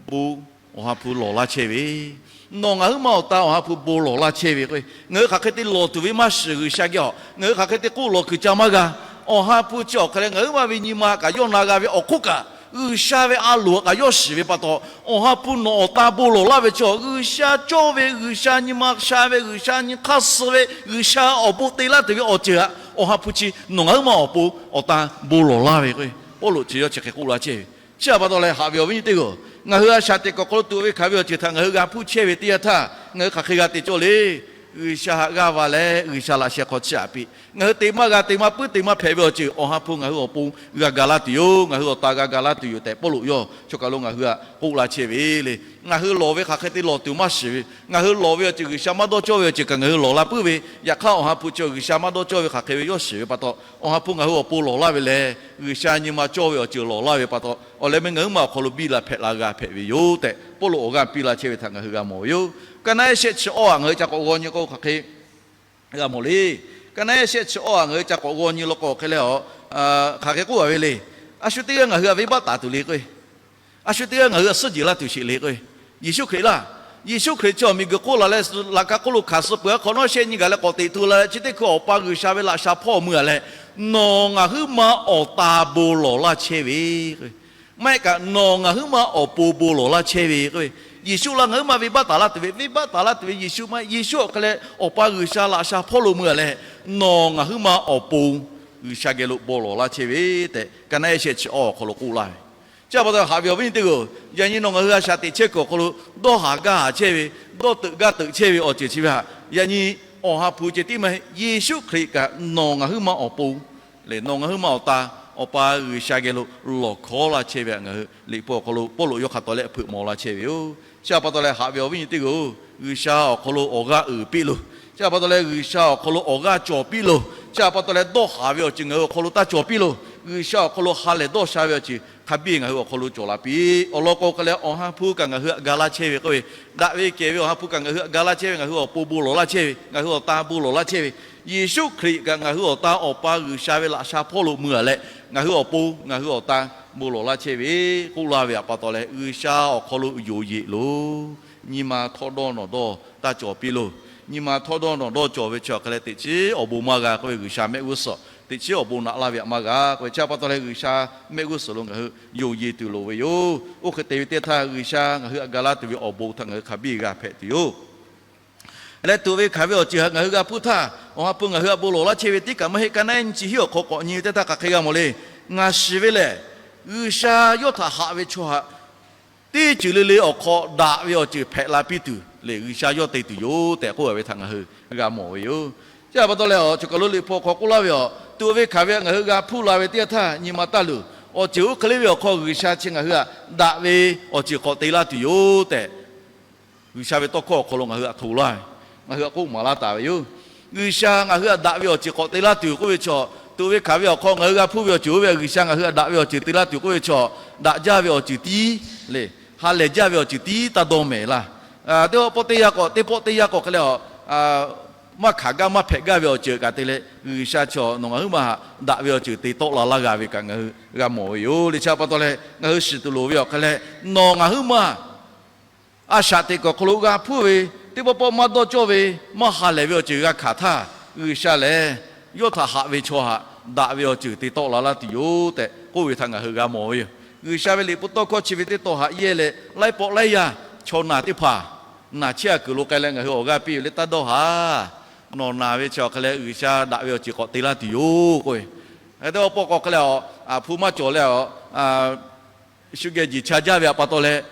bon Awˬ ha hpu lawˬ laˇ chehˇ ve, nawˬ ngaˬ huiˉ ma awˬ ta Awˬ ha hpu bon lawˬ laˇ chehˇ ve k'o, ngaˬ hui hk'aˬ hk'e te lawˬ tuˬ ve maˇ shiˍ G'uiˬsha geh a, ngaˬ hui hk'aˬ hk'e te k'oˆ lawˬ kuiˬ ca maˇ g'a. Awˬ ha hpu chi awˬ hk'aˬ leh ngaˬ huiˉ ma ve nyi ma kaꞈ yawˇ na g'a ve awˬ hk'oˆ kaꞈ, G'uiˬsha ve a loˍ kaꞈ yawˇ shiˍ ve pa taw, Awˬ ha hpu nawˬ awˬ ta bon lawˬ laˇ ve chi, G'uiˬsha cawˇ ve, G'uiˬsha nyi ma sha ve, G'uiˬsha nyi hk'aˇ suh ve, G'uiˬsha awˬ bon te laˇ tuˬ ve awˬ ceuˬ htaꞈ Awˬ ha hpu chi nawˬ ngaˬ huiˉ ma awˬ pon awˬ ta bon lawˬ laˇ ve k'o, Pawˇluꞈ chi yawˇ chi hk'e k'oˆ laˇ chehˇ ve. Chi htaꞈ pa taw leh haꞈ ve awˬ viˉ nyi teˇ g'aˇ, ngaˬ hui a shaꞈ teꞈ kuiˬ awˬ hk'aw lo tuꞈ ve hkanˍ ve awˬ ceuˬ htaꞈ ngaˬ hui g'a hpuˇ chehˇ ve teˇ yanˇ htaˇ, ngaˬ hui hk'aˬ hk'e g'a te cawˇ le. G'uiˬsha htaꞈ g'aˇ va leh G'uiˬsha laꞈ sheh hk'aw chiˇ aꞈ piˇ, ngaˬ hui te maˇ g'a te maˇ puiˉ te maˇ hpehꞈ ve awˬ ceuˬ Awˬ ha hpu ngaˬ hui awˬ pon g'a ga laˇ tuˬ yoˬ. Ngaˬ hui awˬ ta g'a ga laˇ tuˬ yoˬ tehꞈ Pawˇluꞈ yawˇ chaw kaˬ lo ngaˬ hui htaꞈ k'oˆ laˇ chehˇ ve le. Ngaˬ hui lawˬ ve hk'aˬ hk'e te lawˬ tuˬ maˇ shiˍ ve, ngaˬ hui lawˬ ve awˬ ceuˬ G'uiˬsha maˇ dawˇ cawˇ ve awˬ ceuˬ kaꞈ ngaˬ hui lawˬ la puiˉ ve, yaꞈ hk'aˇ Awˬ ha hpu chi G'uiˬsha maˇ dawˇ cawˇ ve hk'aˬ hk'e ve yawˇ shiˍ ve pa taw, Awˬ ha hpu ngaˬ hui awˬ pon lawˬ laˇ ve lehˬ, G'uiˬsha nyi ma cawˇ ve awˬ ceuˬ lawˬ laˇ ve pa taw, awˬ leh meh ngaˬ huiˉ ma awˬ hk'aw lo biˇ la hpehꞈ la g'a hpehꞈ ve yoˬ tehꞈ Pawˇluꞈ awˬ g'aˇ piˇ la chehˇ ve htaꞈ ngaˬ hui g'a mawˬ ve yoˬ. Ka naˆ ehˉ shehˆ chi awˇ htaꞈ ngaˬ hui ca k'awꞈ g'aw nyi k'o hk'aˬ hk'e g'a mawˬ le. Ka naˆ ehˉ shehˆ chi awˇ htaꞈ ngaˬ hui ca k'awꞈ g'aw nyi law k'o hk'e leh a, hk'aˬ hk'e k'oˆ a ve le. A shu teˇ g'aˇ ngaˬ hui htaꞈ venˇbaˆ taˍ tuˬ le k'o, a shu teˇ g'aˇ ngaˬ hui htaꞈ suhˉ jeˬ laˇ tuˬ sheˍ le k'o, Yeˍsuˆ Hkriꞈ laˇ. Yeˍsuˆ Hkriꞈ chi awˬ miˬguiˬ hk'oˆ laˬ leh laꞈ ka hk'oˆ lo hkanˍ suh peuˬ a hk'awꞈ nawˉ shehˆ nyi gaˬ leh k'awꞈ teꞈ tu la leh chi teˇ hkui Awˬ pa G'uiˬsha ve laꞈ sha hpawˇ mui a leh, nawˬ ngaˬ huiˉ ma awˬ ta bon lawˬ laˇ chehˇ ve k'o, maˇ heˆ kaꞈ nawˬ ngaˬ huiˉ ma awˬ pon bon lawˬ laˇ chehˇ ve k'o, Yeˍsuˆ laˇ ngaˬ huiˉ ma venˇbaˆ taˍ laˇ tuˬ ve, venˇbaˆ taˍ laˇ tuˬ ve Yeˍsuˆ maˇ heˆ, Yeˍsuˆ awˬ hk'e leh Awˬ pa G'uiˬsha laꞈ sha hpawˇ lo mui a leh, nawˬ ngaˬ huiˉ ma awˬ pon G'uiˬsha geh lo bon lawˬ laˇ chehˇ ve tehꞈ ka naˆ ehˉ shehˆ chi awˇ awˬ hk'aw lo k'oˆ laˇ ve. Chi htaꞈ pa taw haꞈ ve awˬ viˉ nyi teˇ g'aˇ, yaꞈ nyi nawˬ ngaˬ hui a shaꞈ teꞈ chehˇ kuiˬ awˬ hk'aw lo dawˇ haˍ gaˇ haˍ chehˇ ve, dawˇ teuꞈ gaˇ teuꞈ chehˇ ve awˬ ceuˬ chi ve htaꞈ yaꞈ nyi Awˬ ha hpu ceh tiˉ maˇ heˆ, Yeˍsuˆ Hkriꞈ kaꞈ nawˬ ngaˬ huiˉ ma awˬ pon lehˬ, nawˬ ngaˬ huiˉ ma awˬ ta Awˬ pa G'uiˬsha geh lo lawˬ hkawˉ laˇ chehˇ ve htaꞈ ngaˬ hui Liꞈ hpu awˬ hk'aw lo Pawˇluꞈ yawˇ hk'a taw leh hpeuꞈ maw laˇ chehˇ ve yoˬ. Chi htaꞈ pa taw leh haꞈ ve awˬ viˉ nyi teˇ g'aˇ-oˬ, G'uiˬsha awˬ hk'aw lo awˬ g'aˇ uiˍ piˇ loˬ. Chi htaꞈ pa taw leh G'uiˬsha awˬ hk'aw lo awˬ g'aˇ cawˬ piˇ loˬ. Chi htaꞈ pa taw leh dawˇ haˍ ve awˬ ceuˬ ngaˬ hui awˬ hk'aw lo taˇ cawˬ piˇ loˬ. G'uiˬsha awˬ hk'aw lo ha lehˬ dawˇ sha ve awˬ ceuˬ hk'a biˇ ngaˬ hui awˬ hk'aw lo cawˬ la piˇ. Awˬ lawn k'o hk'a leh Awˬ ha hpu kaꞈ ngaˬ hui htaꞈ ga laˇ chehˇ ve k'oˆ ve, daꞈ ve kehˬ ve Awˬ ha hpu kaꞈ ngaˬ hui htaꞈ ga laˇ chehˇ ve, ngaˬ hui awˬ pon bon lawˬ laˇ chehˇ ve, ngaˬ hui awˬ ta bon lawˬ laˇ chehˇ ve, Yeˍsuˆ Hkriꞈ kaꞈ ngaˬ hui awˬ ta Awˬ pa G'uiˬsha ve laꞈ sha hpawˇ lo mui a leh, ngaˬ hui awˬ pon ngaˬ hui awˬ ta bon lawˬ laˇ chehˇ ve k'oˆ laˇ ve htaꞈ pa taw leh, G'uiˬsha awˬ hk'aw lo yonˍ yeꞈ loˬ. Nyi ma htawˇ dawˇ nawˬ dawˇ taˇ cawˬ piˇ loˬ. Nyi ma htawˇ dawˇ nawˬ dawˇ cawˬ ve chi awˬ hk'a leh teꞈ chiˉ awˬ bon maˇ g'a k'oˆ ve, G'uiˬsha mehˆ g'uˇ suhˍ teꞈ chiˉ awˬ bon naꞈ laˇ ve htaꞈ maˇ g'a k'oˆ ve, chi htaꞈ pa taw leh G'uiˬsha mehˆ g'uˇ suhˍ lo ngaˬ hui yonˍ yeˬ tuˬ loˍ ve yoˬ. Oˇ hk'e te ve teˇ htaˇ, G'uiˬsha ngaˬ hui htaꞈ ga laˇ tuˬ ve awˬ bon htaꞈ ngaˬ hui hk'a biˇ g'a hpehꞈ tuˬ yoˬ. Leh tuꞈ ve hkanˍ ve awˬ ceuˬ htaꞈ ngaˬ hui g'a hpuˇ htaˇ, Awˬ ha hpu ngaˬ hui htaꞈ bon lawˬ laˇ chehˇ ve tiˉ kaꞈ maˇ heˆ. Ka naˆ ehˉ nyi chi hiˉ awˬ hk'aw k'awꞈ nyi ve teˇ htaˇ hk'aˬ hk'e g'a mawˬ le. Ngaˬ shiˍ ve lehˬ, G'uiˬsha yawˇ htaꞈ haꞈ ve chaw htaꞈ teˇ ceuˬ le le awˬ hk'aw daꞈ ve awˬ ceuˬ hpehꞈ la piˇ tuˬ lehˬ, G'uiˬsha yawˇ te tuˬ yoˬ tehꞈ k'oˆ ve htaꞈ ngaˬ hui g'a mawˬ ve yoˬ. Chi htaꞈ pa taw leh, a, choˬ kaˬ lo Liꞈ hpu awˬ hk'aw k'oˆ laˇ ve a, tuꞈ ve hkanˍ ve ngaˬ hui g'a hpuˇ la ve teˇ htaˇ, nyi ma taˇ luˬ. Awˬ ceuˬ oˇ hk'e le ve awˬ hk'aw G'uiˬsha chi ngaˬ hui htaꞈ daꞈ ve awˬ ceuˬ k'awꞈ te laˇ tuˬ yoˬ tehꞈ, G'uiˬsha ve tawˇ hkawˇ awˬ hk'aw lo ngaˬ hui htaꞈ hto laˇ ve, ngaˬ hui htaꞈ k'oˆ maˍ laˇ taˍ ve yoˬ. G'uiˬsha ngaˬ hui htaꞈ daꞈ ve awˬ ceuˬ k'awꞈ te laˇ tuˬ k'oˆ ve chaw, tuꞈ ve hkanˍ ve awˬ hk'aw ngaˬ hui g'a hpuˇ ve awˬ ceuˬ oˇ ve G'uiˬsha ngaˬ hui htaꞈ daꞈ ve awˬ ceuˬ te laˇ tuˬ k'oˆ ve chaw, daꞈ jaˇ ve awˬ ceuˬ tiˉ le, ha lehˬ jaˇ ve awˬ ceuˬ tiˉ taˇ dawˇ mehˍ laˇ. Teˇ pawˆ teˇ yanˇ k'awꞈ, teˇ pawˆ teˇ yanˇ k'awꞈ hk'e leh a, maˇ hkanˍ gaˇ maˇ hpehꞈ gaˇ ve awˬ ceuˬ kaꞈ te leh, G'uiˬsha chaw nawˬ ngaˬ huiˉ ma htaꞈ daꞈ ve awˬ ceuˬ te tawˆ la laˇ g'a ve kaꞈ ngaˬ hui g'a mawˬ ve yoˬ. Leh chi htaꞈ pa taw leh ngaˬ hui shiˍ tuˬ loˍ ve awˬ hk'a leh, nawˬ ngaˬ huiˉ ma a shaꞈ teꞈ kuiˬ awˬ hk'aw lo g'a hpuˇ ve, teˇ pawˆ pawˆ maˇ dawˇ cawˇ ve, maˇ ha lehˬ ve awˬ ceuˬ g'a hkanˍ htaˇ, G'uiˬsha lehˬ yawˇ htaꞈ haꞈ ve chaw htaꞈ daꞈ ve awˬ ceuˬ te tawˆ la laˇ tuˬ yoˬ tehꞈ k'oˆ ve htaꞈ ngaˬ hui g'a mawˬ ve yoˬ. G'uiˬsha ve liꞈ hpu tawˇ hkawˇ chi ve teˇ taw haꞈ yehˇ leh, laiˉ pawˆ laiˉ yaˇ chaw naˬ teˇ hpaˍ naˬ chehˇ a kuiˬ lo k'ai leh ngaˬ hui awˬ g'aˇ piˇ ve le, taˇ dawˇ haˍ. Nawˬ naˬ ve chi awˬ hk'a leh G'uiˬsha daꞈ ve awˬ ceuˬ k'awꞈ te laˇ tuˬ yoˬ k'oˆ ve. Teˇ pawˆ k'awꞈ hk'e leh a, hpu maˇ cawˬ leh a, shu geh jiˬ cha jaˇ ve htaꞈ pa taw leh,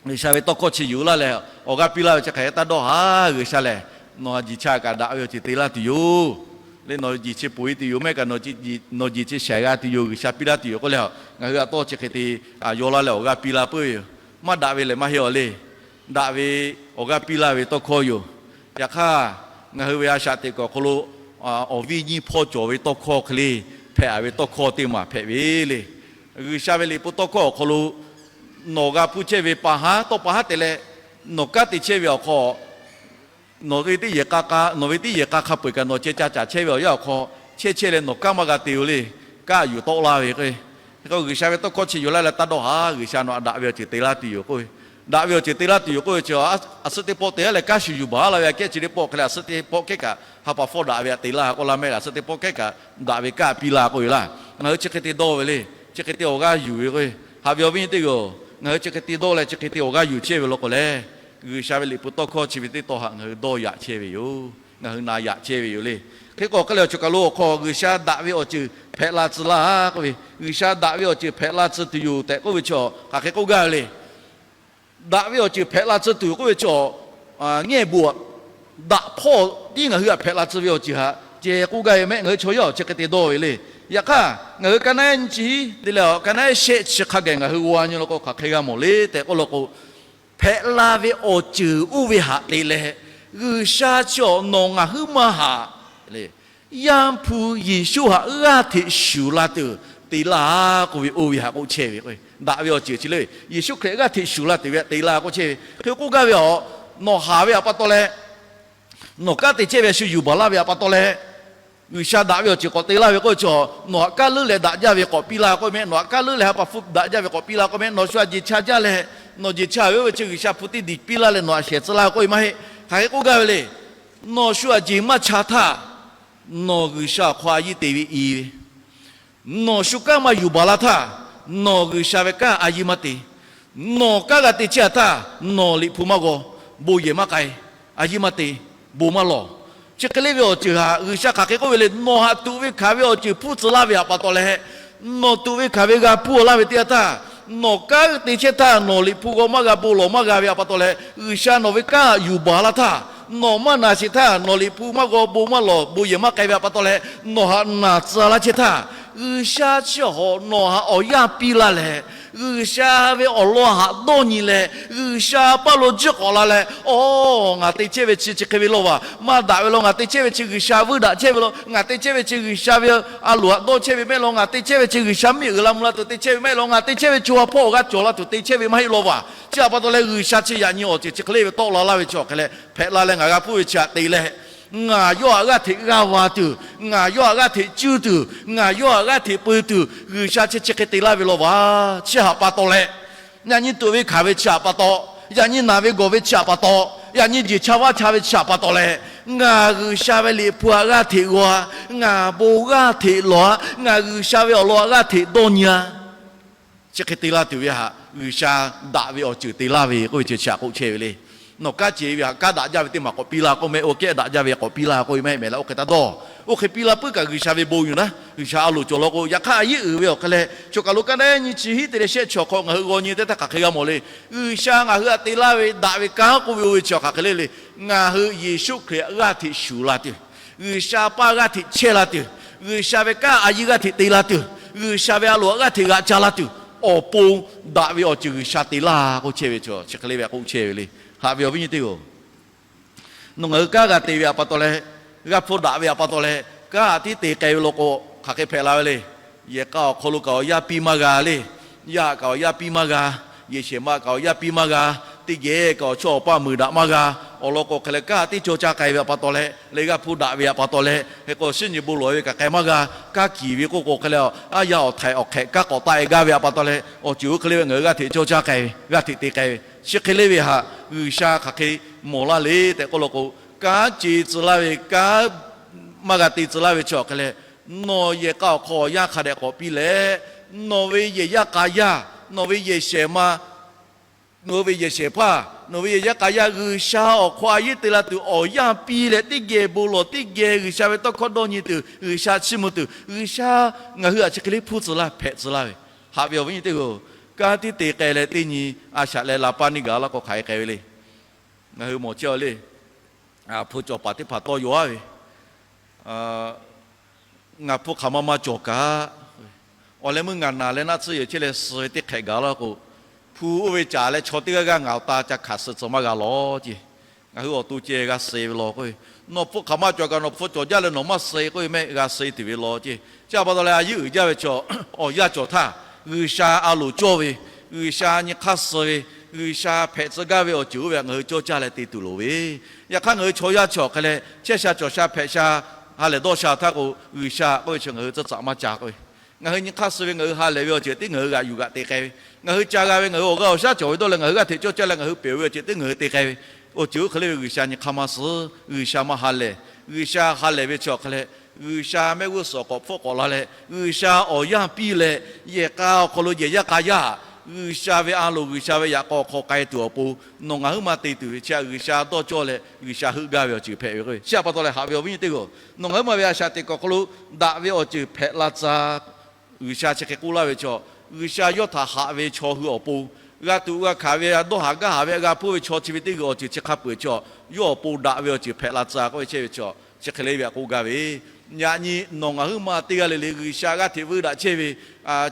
G'uiˬsha ve tawˇ hkawˇ chi yuˬ laˇ leh awˬ g'aˇ piˇ laˇ ve chi hk'e taˇ dawˇ haˍ. G'uiˬsha lehˬ nawˬ jiˬ cha kaꞈ daꞈ ve awˬ ceuˬ te laˇ tuˬ yoˬ. Leh nawˬ jiˬ chi poˬ e tuˬ yoˬ, maˇ heˆ kaꞈ nawˬ jiˬ chi shaiˍ g'a tuˬ yoˬ, G'uiˬsha piˇ laˇ tuˬ yoˬ k'oˆ leh, ngaˬ hui a tawˇ chi hk'e te yaw laˇ leh awˬ g'aˇ piˇ laˇ puiˉ ve yoˬ. Maˇ daꞈ ve lehˬ maˇ heˆ awˬ le. Daꞈ ve awˬ g'aˇ piˇ laˇ ve tawˇ hkawˇ yoˬ. Yaꞈ hk'aˇ, ngaˬ hui ve a shaꞈ teꞈ kuiˬ awˬ hk'aw lo awˬ viˇ nyiˇ hpawˇ cawˬ ve tawˇ hkawˇ hk'e le, hpehꞈ a ve tawˇ hkawˇ teˇ maˬ hpehꞈ ve le. G'uiˬsha ve liꞈ hpu tawˇ hkawˇ awˬ hk'aw lo nawˬ g'a hpuˇ chehˇ ve pa haˉ tawˇ pa haˉ te leh, nawˬ kanˉ te chehˇ ve awˬ hk'aw, nawˬ ve teˇ yehˬ k'a k'a, nawˬ ve teˇ yehˬ k'a hk'a peu eˬ kaꞈ nawˬ ceh ca caˍ chehˇ ve awˬ yanˇ awˬ hk'aw chehˇ chehˇ leh nawˬ kanˉ maˇ g'a te-o le. Kanˉ yuˬ tawˆ laˇ ve k'o, G'uiˬsha ve tawˇ hkawˇ chi yuˬ laˇ leh taˇ dawˇ haˍ. G'uiˬsha nawˬ htaꞈ daꞈ ve awˬ ceuˬ te laˇ tuˬ yoˬ k'oˆ ve, Daꞈ ve awˬ ceuˬ te laˇ tuˬ yoˬ k'oˆ ve chi, a suhˉ teˇ pawˆ te leh kanˉ shuˍ yuˬ baˬ laˇ ve aꞈ kehˉ chi teˇ pawˆ hk'e leh, a suhˉ teˇ pawˆ kehˉ kaꞈ ha pa hpawˇ daꞈ ve aꞈ te laˇ k'oˆ laˇ mehˆ. A suhˉ teˇ pawˆ kehˉ kaꞈ daꞈ ve kanˉ piˇ laˇ k'oˆ ve laˇ. Ngaˬ hui chi hk'e te dawˇ ve le. Chi hk'e te awˬ g'aˇ yuˬ ve k'o, haꞈ ve awˬ viˉ nyi teˇ g'aˇ-oˬ, ngaˬ hui chi hk'e te dawˇ leh chi hk'e te awˬ g'aˇ yuˬ chehˇ ve law k'o leh, G'uiˬsha ve liꞈ hpu tawˇ hkawˇ chi ve teˇ taw haꞈ ngaˬ hui dawˇ yaꞈ chehˇ ve yoˬ. Ngaˬ hui na yaꞈ chehˇ ve yoˬ le. Hk'e k'o hk'e leh, awˬ ceuˬ kaˬ lo awˬ hk'aw G'uiˬsha daꞈ ve awˬ ceuˬ hpehꞈ la tcuh laˇ k'oˆ ve, G'uiˬsha daꞈ ve awˬ ceuˬ hpehꞈ la tcuh tuˬ yoˬ tehꞈ k'oˆ ve chi hk'aˬ hk'e k'oˆ gaˇ ve le. Daꞈ ve awˬ ceuˬ hpehꞈ la tcuh tuˬ k'oˆ ve chi, ngehˇ bon daꞈ hpawˇ tiˉ ngaˬ hui htaꞈ hpehꞈ la tcuh ve awˬ ceuˬ htaꞈ ceh k'oˆ gaˇ ve mehˆ. Ngaˬ hui chaw yaˇ awˬ chi hk'e te dawˇ ve le. Yaꞈ hk'aˇ, ngaˬ hui ka naˉ nyi chi te leh, ka naˉ shehˆ chi hk'a gaˬ ngaˬ hui g'aw nyi law k'o, hk'aˬ hk'e g'a mawˬ le tehꞈ k'oˆ law k'o, hpehꞈ la ve awˬ ceuˬ oˇ ve htaꞈ te leh, G'uiˬsha chi awˬ nawˬ ngaˬ huiˉ maˇ htaꞈ le, Yaˇ hpu Yeˍsuˆ htaꞈ g'aˇ hteꞈ shuˍ la tuˬ te laˇ k'oˆ ve, oˇ ve htaꞈ k'oˆ chehˇ ve k'o, daꞈ ve awˬ ceuˬ chi le, Yeˍsuˆ Hkriꞈ g'aˇ hteꞈ shuˍ la tuˬ ve htaꞈ te laˇ k'oˆ chehˇ ve. Hk'e k'oˆ gaˇ ve, a, nawˬ haˍ ve htaꞈ pa taw leh, nawˬ kanˉ te chehˇ ve a shu yuˬ baˬ laˇ ve htaꞈ pa taw leh, G'uiˬsha daꞈ ve awˬ ceuˬ k'awꞈ te laˇ ve k'oˆ ve chi, nawˬ htaꞈ kanˉ leuˉ leh daꞈ jaˇ ve k'awꞈ piˇ laˇ k'oˆ ve mehˆ. Nawˬ htaꞈ kanˉ leuˉ leh ha pa hpu daꞈ jaˇ ve k'awꞈ piˇ laˇ k'oˆ mehˆ. Nawˬ shu htaꞈ jeˬ cha jaˇ leh, nawˬ jeˬ cha ve oˇ ve chi G'uiˬsha hpu teˇ diˬ piˇ laˇ leh nawˬ htaꞈ shehˍ tcuh laˇ k'oˆ ve maˇ heˆ. Hk'aˬ hk'e k'oˆ gaˇ ve le. Nawˬ shu htaꞈ jeˬ maˇ cha htaˇ, nawˬ G'uiˬsha awˬ hk'aw a yiˇ te ve i ve, nawˬ shu kanˉ maˇ yuˬ baˬ la htaˇ, nawˬ G'uiˬsha ve kanˉ a yiˇ maˇ te. Nawˬ kanˉ g'a te chehˇ htaˇ, nawˬ liꞈ hpu maˇ g'aw, bon yehˬ maˇ k'ai, a yiˇ maˇ te, bon maˇ lawˬ. Chi hk'e le ve awˬ ceuˬ htaꞈ G'uiˬsha hk'aˬ hk'e k'oˆ ve le. Nawˬ htaꞈ tuꞈ ve hkanˍ ve awˬ ceuˬ hpuˇ tcuh laˇ ve htaꞈ pa taw leh, nawˬ tuꞈ ve hkanˍ ve g'a hpuˇ laˇ ve teˇ yanˇ htaˇ, nawˬ kanˉ te chehˇ htaˇ nawˬ liꞈ hpu g'aw maˇ g'a, bon lawˬ maˇ g'a ve htaꞈ pa taw leh, G'uiˬsha nawˬ ve kanˉ yuˬ baˬ la htaˇ, nawˬ maˇ naˬ sheˍ htaˇ, nawˬ liꞈ hpu maˇ g'aw, bon maˇ lawˬ, bon yehˬ maˇ k'ai ve htaꞈ pa taw leh, nawˬ htaꞈ naˬ tcuh laˇ chehˇ htaˇ, G'uiˬsha chi htaꞈ nawˬ htaꞈ awˬ yanˇ piˇ laˇ leh, G'uiˬsha ve awˬ lawn htaꞈ dawˇ nyi leh, G'uiˬsha paˇ lo jiˇ k'awꞈ la leh, Aˬ, ngaˬ te chehˇ ve chi chi hk'e ve law vaˬ. Maˇ daꞈ ve law. Ngaˬ te chehˇ ve chi G'uiˬsha vuiˇ daꞈ chehˇ ve law. Ngaˬ te chehˇ ve chi G'uiˬsha ve a loˍ htaꞈ dawˇ chehˇ ve mehˆ law. Ngaˬ te chehˇ ve chi G'uiˬsha miˬ uiˍ la mvuh la tuˬ te chehˇ ve mehˆ law. Ngaˬ te chehˇ ve chaw ha hpawˇ awˬ g'aˇ cawˬ la tuˬ te chehˇ ve maˇ heˆ law vaˬ. Chi htaꞈ pa taw leh, G'uiˬsha chi yaꞈ nyi awˬ ceuˬ chi hk'e le ve tawˆ la laˇ ve chi awˬ hk'e leh, hpehꞈ la leh ngaˬ g'a hpuˇ ve chi htaꞈ te leh, ngaˬ yawˇ htaꞈ g'aˇ hteꞈ g'aˇ va tuˬ, ngaˬ yawˇ htaꞈ g'aˇ hteꞈ cuˇ tuˬ, ngaˬ yawˇ htaꞈ g'aˇ hteꞈ peu tuˬ G'uiˬsha chi chi hk'e te laˇ ve law vaˬ. Chi htaꞈ pa taw leh, yaꞈ nyi tuꞈ ve hkanˍ ve chi htaꞈ pa taw, yaꞈ nyi naˬ ve gawˬ ve chi htaꞈ pa taw, yaꞈ nyi jeˬ cha vaˇ cha ve chi htaꞈ pa taw leh, ngaˬ G'uiˬsha ve liꞈ hpu htaꞈ g'aˇ hteꞈ g'aw, ngaˬ bon g'aˇ hteꞈ lawˬ, ngaˬ G'uiˬsha ve awˬ lawn htaꞈ g'aˇ hteꞈ dawˇ nyi a. Chi hk'e te laˇ tuˬ ve htaꞈ G'uiˬsha daꞈ ve awˬ ceuˬ te laˇ ve k'oˆ ve chi chi htaꞈ k'oˆ chehˇ ve le. Nawˬ kanˉ ce ve htaꞈ kanˉ daꞈ jaˇ ve teˇ maˬ k'awꞈ piˇ laˇ k'oˆ mehˆ. Oˇ kehˉ daꞈ jaˇ ve k'awꞈ piˇ laˇ k'oˆ ve maˇ heˆ mehˍ leh, oˇ hk'e taˇ dawˇ. Oˇ hk'e piˇ laˇ puiˉ kaꞈ G'uiˬsha ve bon yuˬ naˉ, G'uiˬsha a loˍ cawˬ law k'o, yaꞈ hk'aˇ a yiˉ uiˍ ve awˬ hk'e leh, choˬ kaˬ lo kanˉ naˉ nyi chi hiˉ te leh shehˆ chi awˬ hk'aw ngaˬ hui g'aw nyi teˇ htaˇ hk'aˬ hk'e g'a mawˬ le. G'uiˬsha ngaˬ hui htaꞈ te laˇ ve daꞈ ve kanˉ k'oˆ ve oˇ ve chi hk'aˬ hk'e le le. Ngaˬ hui Yeˍsuˆ Hkriꞈ g'aˇ hteꞈ shuˍ la tuˬ, G'uiˬsha paˇ g'aˇ hteꞈ chehˇ la tuˬ, G'uiˬsha ve kanˉ a yiˇ g'aˇ hteꞈ te la tuˬ, G'uiˬsha ve a loˍ htaꞈ g'aˇ hteꞈ g'aꞈ ca la tuˬ, awˬ pon daꞈ ve awˬ ceuˬ G'uiˬsha te laˇ k'oˆ chehˇ ve chi chi hk'e le ve k'oˆ chehˇ ve le. Haꞈ ve awˬ viˉ nyi teˇ hpaˍ-oˬ, nawˬ ngaˬ hui kanˉ g'a te ve htaꞈ pa taw leh, g'a hpuˇ daꞈ ve htaꞈ pa taw leh, kanˉ htaꞈ tiˉ te k'ai ve law k'o, hk'aˬ hk'e hpehꞈ la ve le. Yehˬ k'a awˬ hk'aw lo kaꞈ awˬ yaˇ piˇ maˇ g'a le. Yaˇ htaꞈ kaꞈ awˬ yaˇ piˇ maˇ g'a. Yehˬ shehˍ ma kaꞈ awˬ yaˇ piˇ maˇ g'a. Teˇ geh kaꞈ awˬ chawˇ awˬ paˇ muiˬ daꞈ maˇ g'a. Awˬ lawn k'o hk'e leh kanˉ htaꞈ tiˉ cawˇ caˇ k'ai ve htaꞈ pa taw leh, leh g'a hpuˇ daꞈ ve htaꞈ pa taw leh, hk'e k'o shiˉ nyi bon lawˬ ve kaꞈ k'ai maˇ g'a. Kanˉ kiˬ ve k'oˆ k'o hk'e leh, aˉ yaˇ awˬ htaiˍ awˬ hk'ehꞈ kanˉ k'awꞈ taˆ e gaˇ ve htaꞈ pa taw leh, awˬ ceuˬ oˇ hk'e le ve ngaˬ hui g'aˇ hteꞈ cawˇ caˇ k'ai ve, g'aˇ hteꞈ te k'ai ve, chi hk'e le ve htaꞈ G'uiˬsha hk'aˬ hk'e mawˬ laˇ le tehꞈ k'oˆ law k'o, kanˉ ce tcuh laˇ ve, kanˉ maˇ g'a te tcuh laˇ ve chi awˬ hk'e leh, nawˬ yehˬ k'a awˬ hk'aw awˬ yanˇ hk'a dehꞈ k'awꞈ piˇ leh, nawˬ ve yehˬ yaˇ k'a yaˇ, nawˬ ve yehˬ shehˍ ma, nawˬ ve yehˬ shehˍ hpaˇ, nawˬ ve yehˬ yaˇ k'a yaˇ G'uiˬsha awˬ hk'aw a yiˉ te la tuˬ awˬ yanˇ piˇ leh, teˇ geh bon lawˬ, teˇ geh G'uiˬsha ve tawˇ hkawˇ dawˇ nyi tuˬ, G'uiˬsha chiˇ mvuh tuˬ, G'uiˬsha ngaˬ hui htaꞈ chi hk'e le hpuˇ tcuh laˇ, hpehꞈ tcuh laˇ ve. Haꞈ ve awˬ viˉ nyi teˇ hpaˍ-oˬ, kanˉ tiˉ te k'ai leh teˇ nyi a shaꞈ leh la paˇ neˇ gaˬ laˇ k'o hk'aˬ hk'e k'ai ve le. Ngaˬ hui mawˬ chehˇ a le. Hpu cawˬ paˍ teˇ hpaˍ tawˇ yaw aˉ ve, ngaˬ hpu hk'aˬ ma ma cawˬ kaꞈ, awˬ leh meuˇ ngaˬ naˬ leh naˆ tsuhˇ yehˬ chehˇ leh suh ve teˇ hk'ehꞈ gaˬ laˇ k'o, hpu oˇ ve caˍ leh chaw teˇ g'aˇ g'aˇ ngaˬ awˬ ta ca hkanˍ suh tcuh maˇ g'a lawˬ ceˇ. Ngaˬ hui awˬ to ceh g'a suh ve law k'o, nawˬ hpu hk'aˬ ma cawˬ kaꞈ nawˬ hpu cawˬ jaˇ leh nawˬ maˇ suh k'oˆ ve mehˆ, g'a suh tuˬ ve law ceˇ. Chi htaꞈ pa taw leh a yiˉ uiˍ jaˇ ve chaw, awˬ yanˇ cawˬ htaˇ, G'uiˬsha a loˍ cawˇ ve, G'uiˬsha nyi hk'aˇ suh ve, G'uiˬsha hpehꞈ tcuh gaˇ ve awˬ ceuˬ oˇ ve htaꞈ ngaˬ hui cawˇ caˇ leh te tuˬ loˍ ve. Yaꞈ hk'aˇ ngaˬ hui chaw yaˇ chi awˬ hk'e leh chehˇ sha cawˬ sha hpehꞈ sha, ha lehˬ dawˇ sha htaˇ k'o, G'uiˬsha k'oˆ ve chi ngaˬ hui tcuhˇ tcuhꞈ maˇ ca k'oˆ ve Ngaˬ hui nyi hk'aˇ suh ve ngaˬ hui ha lehˬ ve awˬ ceuˬ tiˉ ngaˬ hui g'aꞈ yuˬ g'aꞈ te k'ai ve, ngaˬ hui ca g'a ve ngaˬ hui awˬ g'aˇ awˬ shaˉ cawˬ ve dawˇ leh ngaˬ hui g'aˇ hteꞈ cawˇ caˇ leh ngaˬ hui pehˬ ve awˬ ceuˬ tiˉ ngaˬ hui te k'ai ve, awˬ ceuˬ oˇ hk'e le ve G'uiˬsha nyi hk'aˇ maˇ suh. G'uiˬsha maˇ ha lehˬ. G'uiˬsha ha lehˬ ve chi awˬ hk'a leh, G'uiˬsha mehˆ g'uˇ suhˍ k'awꞈ hpfuhˆ k'awꞈ la leh G'uiˬsha awˬ yanˇ piˇ leh yehˬ k'a awˬ hk'aw lo yehˬ yaˇ k'a yaˇ, G'uiˬsha ve a loˍ G'uiˬsha ve yaꞈ k'aw hk'aw k'ai tuˬ awˬ pon, nawˬ ngaˬ huiˉ maˇ te tuˬ ve chi htaꞈ G'uiˬsha dawˇ cawˇ leh G'uiˬsha heuˆ gaˇ ve awˬ ceuˬ hpehꞈ ve k'o, chi htaꞈ pa taw leh haꞈ ve awˬ viˉ nyi teˇ g'aˇ, nawˬ ngaˬ huiˉ maˇ ve a shaꞈ teꞈ kuiˬ awˬ hk'aw lo daꞈ ve awˬ ceuˬ hpehꞈ la tcuh G'uiˬsha chi hk'e k'oˆ laˇ ve chaw, G'uiˬsha yawˇ htaꞈ haꞈ ve chaw hui awˬ pon, g'a tuꞈ g'a hkanˍ ve, dawˇ haˍ gaˇ haˍ ve, g'a hpuˇ ve chaw chi ve teˇ g'uiˬ awˬ ceuˬ chi hk'a peuˬ chaw, yawˇ awˬ pon daꞈ ve awˬ ceuˬ hpehꞈ la tcuh k'oˆ ve chehˇ ve chaw, chi hk'e le ve htaꞈ k'oˆ gaˇ ve. Yaꞈ nyi nawˬ ngaˬ huiˉ maˇ teˇ g'aˇ le le G'uiˬsha g'aˇ hteꞈ vuiˇ daꞈ chehˇ ve,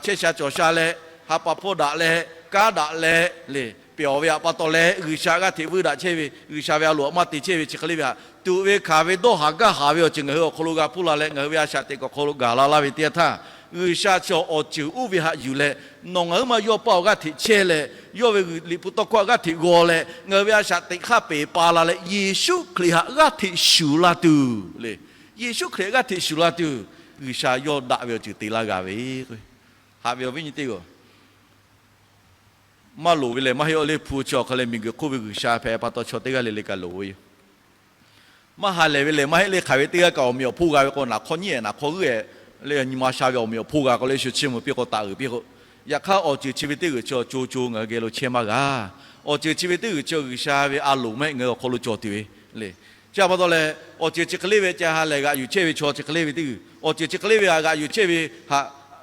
chehˇ sha cawˬ sha leh, ha pa hpawˇ daꞈ leh, kanˉ daꞈ leh le, pehˬ awˬ ve htaꞈ pa taw leh G'uiˬsha g'aˇ hteꞈ vuiˇ daꞈ chehˇ ve, G'uiˬsha ve a loˍ htaꞈ maˇ te chehˇ ve chi hk'e le ve htaꞈ, tuꞈ ve hkanˍ ve dawˇ haˍ gaˇ haˍ ve awˬ ceuˬ ngaˬ hui awˬ hk'aw lo g'a hpuˇ la leh ngaˬ hui ve a shaꞈ teꞈ kuiˬ awˬ hk'aw lo gaˬ la laˇ ve teˇ yanˇ htaˇ, G'uiˬsha chi awˬ ceuˬ oˇ ve htaꞈ yuˬ leh, nawˬ ngaˬ huiˉ maˇ yawˇ paˇ awˬ g'aˇ hteꞈ chehˇ leh, yawˇ ve Liꞈ hpu tawˇ hkawˇ htaꞈ g'aˇ hteꞈ g'aw leh ngaˬ hui ve a shaꞈ teꞈ hk'aˇ peˬ pa la leh Yeˍsuˆ Hkriꞈ htaꞈ g'aˇ hteꞈ shuˍ la tuˬ le. Yeˍsuˆ Hkriꞈ g'aˇ hteꞈ shuˍ la tuˬ, G'uiˬsha yawˇ daꞈ ve awˬ ceuˬ te laˇ g'a ve k'o, haꞈ ve awˬ viˉ nyi teˇ g'aˇ, maˇ loˍ ve lehˬ maˇ heˆ, awˬ leh hpu chi awˬ hk'a leh miˬguiˬ hk'oˆ ve G'uiˬsha hpehꞈ pa taw chaw teˇ g'aˇ le le kaꞈ loˍ ve yoˬ. Maˇ ha lehˬ ve lehˬ maˇ heˆ le, hk'aˬ ve teˇ g'aˇ kaꞈ awˬ meꞈ awˬ hponˇ g'a ve k'o, naˍ hk'awˇ nyiˉ ehˍ naˍ hk'awˇ g'euˆ ehˍ le, nyi ma sha ve awˬ meꞈ awˬ hponˇ g'a k'o leh shu chiˇ mvuh piˇ k'o taˍ uiˍ piˇ k'o, yaꞈ hk'aˇ awˬ ceuˬ chi ve teˇ g'uiˬ chi co co ngaˬ hui geh lo chehˇ maˇ g'a. Awˬ ceuˬ chi ve teˇ g'uiˬ chi G'uiˬsha ve a loˍ maˇ heˆ, ngaˬ hui awˬ hk'aw lo cawˬ tuˬ ve le. Chi htaꞈ pa taw leh, awˬ ceuˬ chi hk'e le ve ca ha lehˬ g'aꞈ yuˬ chehˇ ve chaw chi hk'e le ve teˇ g'uiˬ, awˬ ceuˬ chi hk'e le ve g'aꞈ yuˬ chehˇ ve,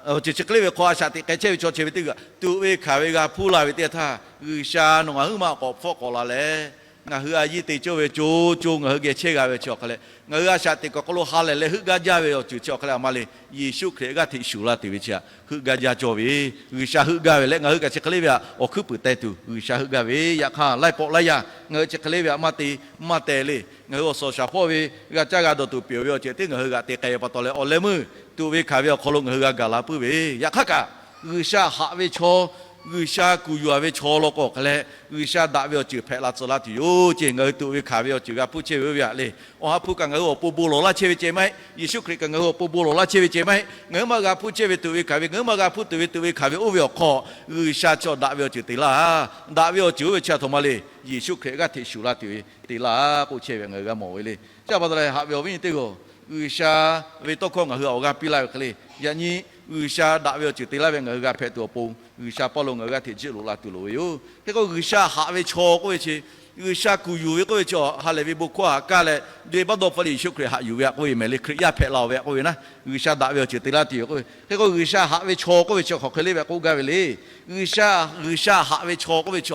awˬ ceuˬ chi hk'e le ve hk'aw a shaꞈ teꞈ k'ai chehˇ ve chaw chi ve teˇ g'uiˬ, tuꞈ ve hkanˍ ve g'a hpuˇ la ve teˇ yanˇ htaˇ, G'uiˬsha nawˬ ngaˬ huiˉ maˇ k'awꞈ hpfuhˆ k'awꞈ la leh, ngaˬ hui a yiˇ te cawˇ ve co co ngaˬ hui geh chehˇ g'a ve chi awˬ hk'a leh, ngaˬ hui a shaꞈ teꞈ kuiˬ awˬ hk'aw lo ha lehˬ leh heuˆ gaˇ jaˇ ve awˬ ceuˬ chi awˬ hk'a leh a ma le, Yeˍsuˆ Hkriꞈ g'aˇ hteꞈ shuˍ la tuˬ ve chi htaꞈ heuˆ gaˇ jaˇ cawˇ ve, G'uiˬsha heuˆ gaˇ ve leh ngaˬ hui kaꞈ chi hk'e le ve htaꞈ awˬ hkuiˉ puiˍ teh tuˬ G'uiˬsha heuˆ gaˇ ve. Yaꞈ hk'aˇ laiˉ pawˆ laiˉ yaˇ ngaˬ hui chi hk'e le ve htaꞈ maˇ te maˇ teh le. Ngaˬ hui awˬ suhˍ awˬ shaˍ hpawˇ ve g'a caˇ g'a dawˬ tuˬ pehˬ ve awˬ ceuˬ tiˉ ngaˬ hui g'aꞈ te k'ai ve pa taw leh, awˬ leh meuˇ tuꞈ ve hkanˍ ve awˬ hk'aw lo ngaˬ hui g'a gaˬ la puiˉ ve. Yaꞈ hk'aˇ kaꞈ, G'uiˬsha haꞈ ve chaw, G'uiˬsha kuˬ yuˬ a ve chaw law k'o awˬ hk'a leh, G'uiˬsha daꞈ ve awˬ ceuˬ hpehꞈ la tcuh laˇ tuˬ yoˬ ceˇ. Ngaˬ hui tuꞈ ve hkanˍ ve awˬ ceuˬ g'a hpuˇ chehˇ ve oˇ ve htaꞈ le. Awˬ ha hpu kaꞈ ngaˬ hui awˬ pon bon lawˬ laˇ chehˇ ve ceh maˇ heˆ. Yeˍsuˆ Hkriꞈ kaꞈ ngaˬ hui awˬ pon bon lawˬ laˇ chehˇ ve ceh maˇ heˆ. Ngaˬ huiˉ maˇ g'a hpuˇ chehˇ ve tuꞈ ve hkanˍ ve, ngaˬ huiˉ maˇ g'a hpuˇ tuˬ ve tuꞈ ve hkanˍ ve oˇ ve awˬ hk'aw, G'uiˬsha chaw daꞈ ve awˬ ceuˬ te laˇ. Daꞈ ve awˬ ceuˬ oˇ ve chi a htoꞈ ma le, Yeˍsuˆ Hkriꞈ g'aˇ hteꞈ shuˍ la tuˬ ve te laˇ k'oˆ chehˇ ve ngaˬ hui g'a mawˬ ve le. Chi pa taw leh haꞈ ve awˬ viˉ nyi teˇ g'aˇ, G'uiˬsha ve tawˇ hkawˇ ngaˬ hui awˬ g'aˇ piˇ laˇ ve hk'e le. Yaꞈ nyi G'uiˬsha daꞈ ve awˬ ceuˬ te laˇ ve ngaˬ hui g'a hpehꞈ tuˬ awˬ pon, G'uiˬsha paˇ lo ngaˬ hui g'aˇ hteꞈ jiˆ loꞈ la tuˬ loˍ ve yoˬ. Hk'e k'o G'uiˬsha haꞈ ve chaw k'oˆ ve chi, G'uiˬsha kuˬ yuˬ ve k'oˆ ve chi, ha lehˬ ve bon hkawˇ htaꞈ kaˇ leh, venˇbaˆ dawˇ hpfuhˆ leh Yeˍsuˆ Hkriꞈ haꞈ yuˬ ve htaꞈ k'oˆ ve mehˍ le, Hkriꞈ yaˇ hpehꞈ la-oˬ ve htaꞈ k'oˆ ve naˉ, G'uiˬsha daꞈ ve awˬ ceuˬ te laˇ tuˬ yoˬ k'oˆ ve. Hk'e k'o G'uiˬsha haꞈ ve chaw k'oˆ ve chi hk'aˬ hk'e le ve htaꞈ k'oˆ gaˇ ve le. G'uiˬsha, G'uiˬsha haꞈ ve chaw k'oˆ ve chi,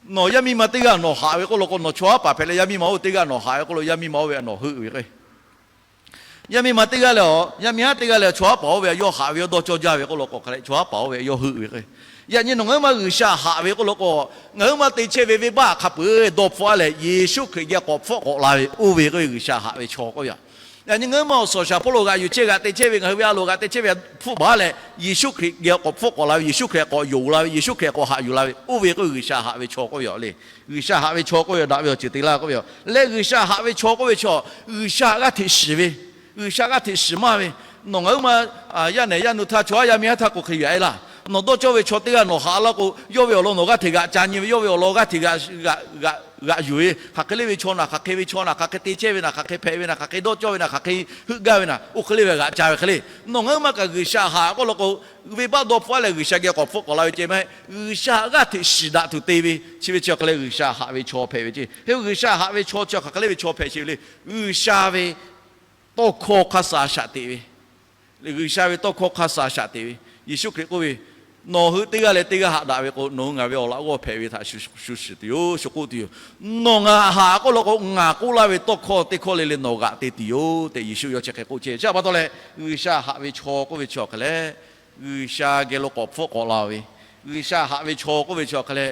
nawˬ yaˇ miˇ ma teˇ g'aˇ nawˬ haꞈ ve k'oˆ law k'o, nawˬ chaw haˉ paˍ hpehꞈ leh yaˇ miˇ ma oˇ ve teˇ g'aˇ nawˬ haꞈ ve k'oˆ lo, yaˇ miˇ ma oˇ ve htaꞈ nawˬ heuˆ ve k'o, yaˇ miˇ ma teˇ g'aˇ leh, yaˇ miˇ haˉ teˇ g'aˇ leh chaw haˉ paˍ oˇ ve htaꞈ yawˇ haꞈ ve, yawˇ dawˇ cawˇ jaˇ ve k'oˆ law k'o hk'aˬ leh, chaw haˉ paˍ oˇ ve htaꞈ yawˇ heuˆ ve k'o. Yaꞈ nyi nawˬ ngaˬ huiˉ maˇ G'uiˬsha haꞈ ve k'oˆ law k'o, ngaˬ huiˉ maˇ te chehˇ ve venˇbaˆ hk'a peuˬ dawˇ hpfuhˆ leh Yeˍsuˆ Hkriꞈ geh k'awꞈ hpfuhˆ k'awꞈ la ve oˇ ve k'oˆ ve G'uiˬsha haꞈ ve chaw k'oˆ ve yoˬ. Yaꞈ nyi ngaˬ huiˉ maˇ awˬ suhˍ awˬ shaˍ hpawˇ lo g'aꞈ yuˬ chehˇ g'aꞈ te chehˇ ve, ngaˬ hui ve a loˍ g'aꞈ te chehˇ ve hpfuhˆ baˬ leh, Yeˍsuˆ Hkriꞈ geh k'awꞈ hpfuhˆ k'awꞈ la ve, Yeˍsuˆ Hkriꞈ k'awꞈ yonˍ la ve, Yeˍsuˆ Hkriꞈ k'awꞈ haꞈ yuˬ la ve oˇ ve k'oˆ ve G'uiˬsha haꞈ ve chaw k'oˆ ve yoˬ le. G'uiˬsha haꞈ ve chaw k'oˆ ve daꞈ ve awˬ ceuˬ te laˇ k'oˆ ve yoˬ. Leh G'uiˬsha haꞈ ve chaw k'oˆ ve chaw, G'uiˬsha g'aˇ hteꞈ shiˍ ve, G'uiˬsha g'aˇ hteꞈ shiˍ maˇ ve, nawˬ ngaˬ huiˉ maˇ yaˇ nehˬ yaˇ nu htaˇ chaw haˉ yaˇ miˇ haˉ htaˇ k'o hk'e yuˬ a e laˇ. Nawˬ dawˇ cawˇ ve chaw teˇ g'aˇ nawˬ haꞈ laˇ k'o, yawˇ ve awˬ lawn nawˬ g'aˇ hteꞈ g'aꞈ ca nyi ve, yawˇ ve awˬ lawn g'aˇ hteꞈ g'aꞈ yuˬ ve, hk'aˬ hk'e le ve chaw naˬ, hk'aˬ hk'e ve chaw naˬ, hk'aˬ hk'e te chehˇ ve naˬ, hk'aˬ hk'e hpehꞈ ve naˬ, hk'aˬ hk'e dawˇ cawˇ ve naˬ, hk'aˬ hk'e heuˆ gaˇ ve naˬ, oˇ hk'e le ve g'aꞈ ca ve hk'e le. Nawˬ ngaˬ huiˉ maˇ kaꞈ G'uiˬsha haꞈ k'oˆ law k'o, venˇbaˆ dawˇ hpfuhˆ leh G'uiˬsha geh k'awꞈ hpfuhˆ k'awꞈ la ve ceh maˇ heˆ. G'uiˬsha g'aˇ hteꞈ shiˍ daꞈ tuˬ te ve chi ve chi awˬ hk'a leh G'uiˬsha haꞈ ve chaw hpehꞈ ve ceˇ. Hk'e G'uiˬsha haꞈ ve chaw chi hk'aˬ hk'e le ve chaw hpehꞈ sheˍ ve le. G'uiˬsha ve tawˇ hkawˇ hk'a shuˍ shaꞈ teꞈ ve, G'uiˬsha ve tawˇ hkawˇ hk'a shuˍ shaꞈ teꞈ ve, Yeˍsuˆ Hkriꞈ k'oˆ ve, Nawˬ hui teˇ g'aˇ leh teˇ g'aˇ haꞈ daꞈ ve k'o, nawˬ hui ngaˬ ve awˬ laꞈ g'awˇ hpehꞈ ve htaꞈ shu shiˍ tuˬ yoˬ, shu k'oˆ tuˬ yoˬ. Nawˬ ngaˬ haꞈ k'oˆ law k'o, ngaˬ k'oˆ laˇ ve tawˇ hkawˇ teˇ hkawˇ le le nawˬ g'aꞈ te tuˬ yoˬ tehꞈ Yeˍsuˆ yawˇ chi hk'e k'oˆ chehˇ ve. Chi pa taw leh G'uiˬsha haꞈ ve chaw k'oˆ ve chi awˬ hk'a leh, G'uiˬsha geh lo k'awꞈ hpfuhˆ k'awꞈ la ve, G'uiˬsha haꞈ ve chaw k'oˆ ve chi awˬ hk'a leh,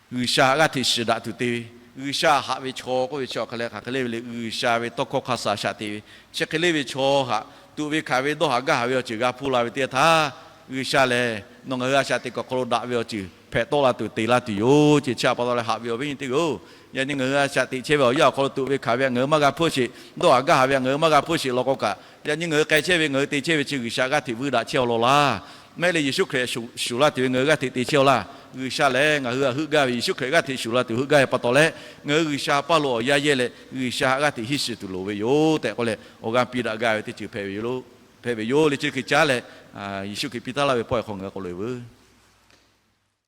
G'uiˬsha g'aˇ hteꞈ shiˍ daꞈ tuˬ te ve, G'uiˬsha haꞈ ve chaw k'oˆ ve chi awˬ hk'a leh hk'aˬ hk'e le ve le, G'uiˬsha ve tawˇ hkawˇ hk'a shuˍ shaꞈ teꞈ ve, chi hk'e le ve chaw haꞈ tuꞈ ve hkanˍ ve dawˇ haˍ gaˇ haˍ ve awˬ ceuˬ g'a hpuˇ la ve teˇ yanˇ htaˇ, G'uiˬsha lehˬ nawˬ ngaˬ hui a shaꞈ teꞈ kuiˬ awˬ hk'aw lo daꞈ ve awˬ ceuˬ hpehꞈ tawˆ la tuˬ te laˇ tuˬ yoˬ. Chi htaꞈ pa taw leh haꞈ ve awˬ viˉ nyi teˇ hpaˍ-oˬ, yaꞈ nyi ngaˬ hui a shaꞈ teꞈ chehˇ ve awˬ yanˇ awˬ hk'aw lo tuꞈ ve hkanˍ ve htaꞈ ngaˬ hui maˇ g'a hpuˇ sheˍ. Dawˇ haˍ gaˇ haˍ ve htaꞈ ngaˬ hui maˇ g'a hpuˇ sheˍ law k'o kaꞈ, yaꞈ nyi ngaˬ hui k'ai chehˇ ve, ngaˬ hui te chehˇ ve chi G'uiˬsha g'aˇ hteꞈ vuiˇ daꞈ chehˇ-aw law laˇ. Mehˆ leh Yeˍsuˆ Hkriꞈ shuˍ laˇ tuˬ ve ngaˬ hui g'aˇ hteꞈ te chehˇ-aw laˇ. G'uiˬsha lehˬ ngaˬ hui htaꞈ heuˆ gaˇ ve, Yeˍsuˆ Hkriꞈ g'aˇ hteꞈ shuˍ la tuˬ heuˆ gaˇ ve pa taw leh, ngaˬ hui G'uiˬsha paˇ lo awˬ yaˇ yehˇ leh G'uiˬsha g'aˇ hteꞈ hiˇ shiˍ tuˬ loˍ ve yoˬ tehꞈ k'oˆ leh, awˬ g'aˇ piˇ daꞈ gaˇ ve teˇ ceuˬ hpehꞈ ve yoˬ. Hpehꞈ ve yoˬ le. Chi hk'e caˉ leh, Yeˍsuˆ Hkriꞈ piˇ taˉ laˇ ve pawehˇ hk'aw ngaˬ hui k'awꞈ loꞈ-e veuˬ.